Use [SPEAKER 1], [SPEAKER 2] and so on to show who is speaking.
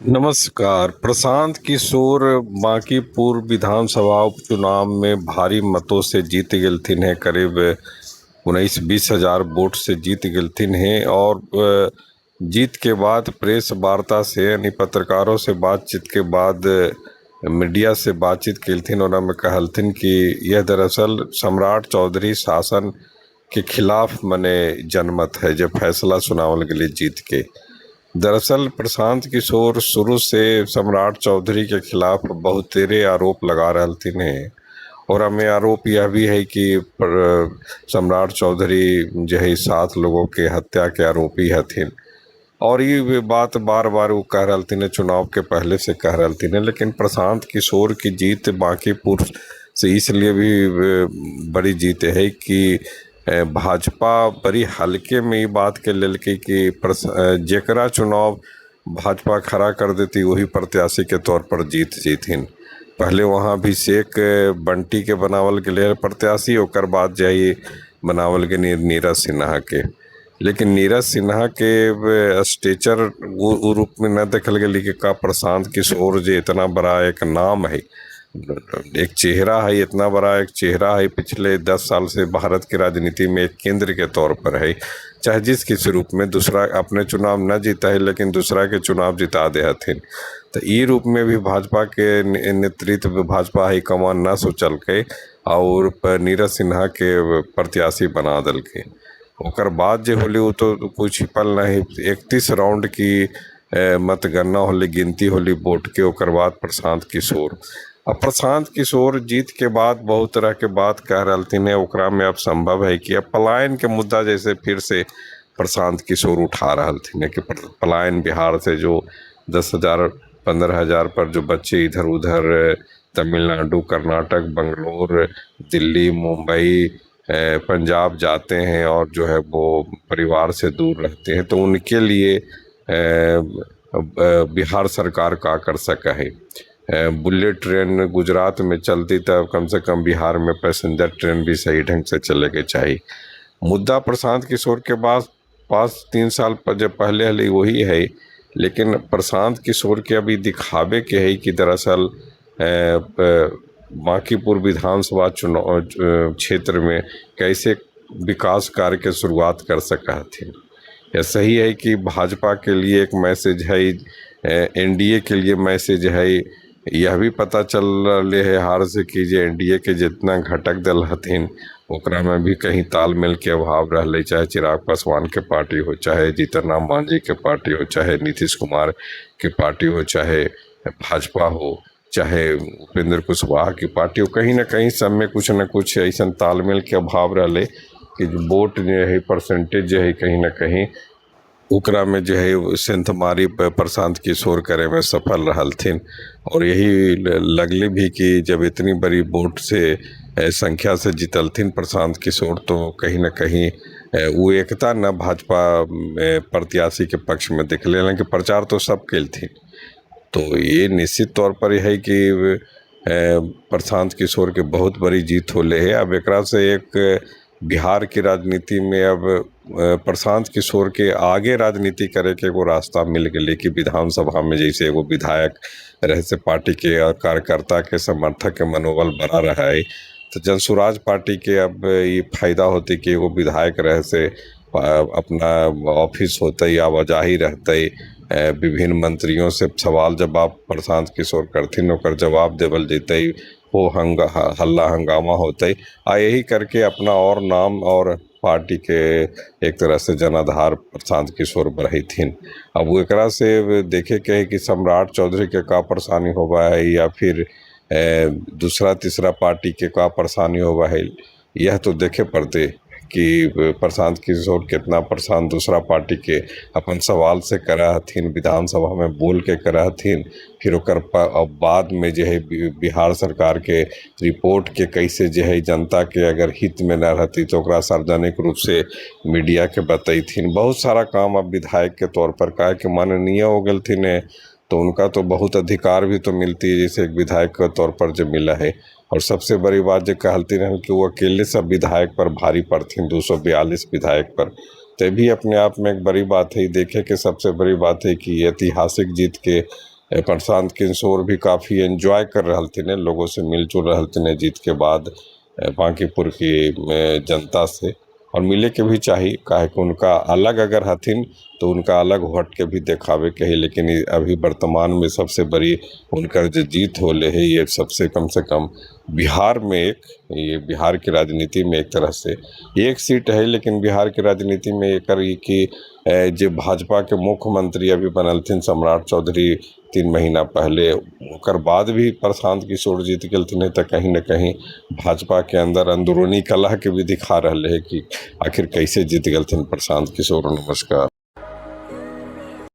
[SPEAKER 1] नमस्कार। प्रशांत किशोर बांकीपुर विधानसभा उपचुनाव में भारी मतों से जीत गेलथिन हैं। करीब 19-20 हजार वोट से जीत गेलथिन हैं और जीत के बाद प्रेस वार्ता से यानी पत्रकारों से बातचीत के बाद मीडिया से बातचीत केलथिन और में कहलथिन कि यह दरअसल सम्राट चौधरी शासन के खिलाफ मने जनमत है जब फैसला सुनावल गेलै जीत के। दरअसल प्रशांत किशोर शुरू से सम्राट चौधरी के खिलाफ बहुतेरे आरोप लगा रहलथिन हैं और हमें आरोप यह भी है कि सम्राट चौधरी जो है 7 लोगों के हत्या के आरोपी हथिन और ये भी बात बार बार वो कह रहलथिन हैं, चुनाव के पहले से कह रहलथिन हैं। लेकिन प्रशांत किशोर की जीत बांकीपुर से इसलिए भी बड़ी जीत है कि भाजपा बड़ी हल्के में ये बात के लेलकै कि जेकरा चुनाव भाजपा खड़ा कर देती वही प्रत्याशी के तौर पर जीत जैथिन। पहले वहाँ अभिषेक बंटी के बनावल गेलै प्रत्याशी, ओकर बाद जे है बनावल गेलै नीरज सिन्हा के। लेकिन नीरज सिन्हा के स्टेचर वो रूप में न देखल गेलै कि का प्रशांत किशोर जे इतना बड़ा एक नाम है, एक चेहरा है, इतना बड़ा एक चेहरा है, पिछले 10 साल से भारत की राजनीति में एक केंद्र के तौर पर है, चाहे जिस किसी रूप में दूसरा अपने चुनाव न जीता है लेकिन दूसरा के चुनाव जिता दे हथिन। तो ई रूप में भी भाजपा के नेतृत्व भाजपा हाईकमान न सोचलकै और नीरज सिन्हा के प्रत्याशी बना देलकै। ओकर बाद जे होलै वो तो कोई छिपल नहीं, 31 राउंड की मतगणना होलै, गिनती होलै वोट के। ओकर बाद प्रशांत किशोर, अब प्रशांत किशोर जीत के बाद बहुत तरह के बात कह रहलथिन है। ओकरा में अब संभव है कि अब पलायन के मुद्दा जैसे फिर से प्रशांत किशोर उठा रहलथिन है कि पलायन बिहार से जो 10,000 15,000 पर जो बच्चे इधर उधर तमिलनाडु, कर्नाटक, बंगलोर, दिल्ली, मुंबई, पंजाब जाते हैं और जो है वो परिवार से दूर रहते हैं, तो उनके लिए बिहार सरकार का कर सका है। बुलेट ट्रेन गुजरात में चलती तब कम से कम बिहार में पैसेंजर ट्रेन भी सही ढंग से चले के चाहिए। मुद्दा प्रशांत किशोर के पास 3 साल पर जब पहले हले वही है, लेकिन प्रशांत किशोर के अभी दिखावे के है कि दरअसल बांकीपुर विधानसभा चुनाव क्षेत्र में कैसे विकास कार्य के शुरुआत कर सका हथिन। यह सही है कि भाजपा के लिए एक मैसेज है, एनडीए के लिए मैसेज है। यह भी पता चल रहा है हार से कि जे एनडीए के जितना घटक दल हथिन ओकरा में भी कहीं तालमेल के अभाव रहलै, चाहे चिराग पासवान के पार्टी हो, चाहे जीतन राम मांझी के पार्टी हो, चाहे नीतीश कुमार के पार्टी हो, चाहे भाजपा हो, चाहे उपेंद्र कुशवाहा की पार्टी हो, कहीं ना कहीं सब में कुछ न कुछ ऐसा तालमेल के अभाव रहलै कि वोट जो है परसेंटेज जो है कहीं ना कहीं ओकरा में जो है सेंधमारी प्रशांत किशोर करे में सफल रहलथिन। और यही लगले भी कि जब इतनी बड़ी वोट से संख्या से जीतलथिन प्रशांत किशोर तो कहीं ना कहीं वो एकता न भाजपा प्रत्याशी के पक्ष में दिखले, हालांकि प्रचार तो सब केलथिन। तो ये निश्चित तौर पर है कि प्रशांत किशोर के बहुत बड़ी जीत होले है। अब एकरा से एक बिहार की राजनीति में अब प्रशांत किशोर के आगे राजनीति करे के एगो रास्ता मिल गेलै कि विधानसभा में जैसे एगो विधायक रहे से पार्टी के और कार्यकर्ता के समर्थक के मनोबल बढ़ा रहा है, तो जनसुराज पार्टी के अब ये फायदा होती कि एगो विधायक रहे से अपना ऑफिस होते, आवाजाही रहते, विभिन्न मंत्रियों से सवाल जवाब प्रशांत किशोर करथिन ओकर जवाब देवल जैतै, वो हल्ला हंगामा होते, आ यही करके अपना और नाम और पार्टी के एक तरह से जनाधार प्रशांत किशोर बढ़ैथिन। अब वो एकरा से देखे के है कि सम्राट चौधरी के का परेशानी होबा है या फिर दूसरा तीसरा पार्टी के का परेशानी होबा है, यह तो देखे पड़ते कि प्रशांत किशोर कितना परेशान दूसरा पार्टी के अपन सवाल से करा हथिन, विधानसभा में बोल के करा हथिन, फिर ओकर बाद में जो है बिहार सरकार के रिपोर्ट के कैसे जो है जनता के अगर हित में न रहती तो ओकरा सार्वजनिक रूप से मीडिया के बतैथिन। बहुत सारा काम अब विधायक के तौर पर काहे कि माननीय हो गेलथिन है तो उनका तो बहुत अधिकार भी तो मिलती है जैसे एक विधायक के तौर पर जो मिला है। और सबसे बड़ी बात जो कहलती रहन कि वो अकेले सब विधायक पर भारी पड़थिन, 242 विधायक पर, ते भी अपने आप में एक बड़ी बात है। देखे के सबसे बड़ी बात है कि ऐतिहासिक जीत के प्रशांत किशोर भी काफ़ी एंजॉय कर रहलथिन, लोगों से मिल जुल रहलथिन जीत के बाद बांकीपुर की जनता से। और मिले के भी चाही, काहे कि उनका अलग अगर हथिन तो उनका अलग हट के भी देखाबे के है। लेकिन अभी वर्तमान में सबसे बड़ी उनकर जो जीत होले है, ये सबसे कम से कम बिहार में एक, ये बिहार की राजनीति में एक तरह से एक सीट है, लेकिन बिहार के राजनीति में एकर ई कि जे भाजपा के मुख्यमंत्री अभी बनलथिन सम्राट चौधरी 3 महीना पहले, ओकर बाद भी प्रशांत किशोर जीत गेलथिन, तऽ कहीं न कहीं भाजपा के अंदर अंदरूनी कलह के भी दिखा रहले है कि आखिर कैसे जीत गेलथिन प्रशांत किशोर। नमस्कार।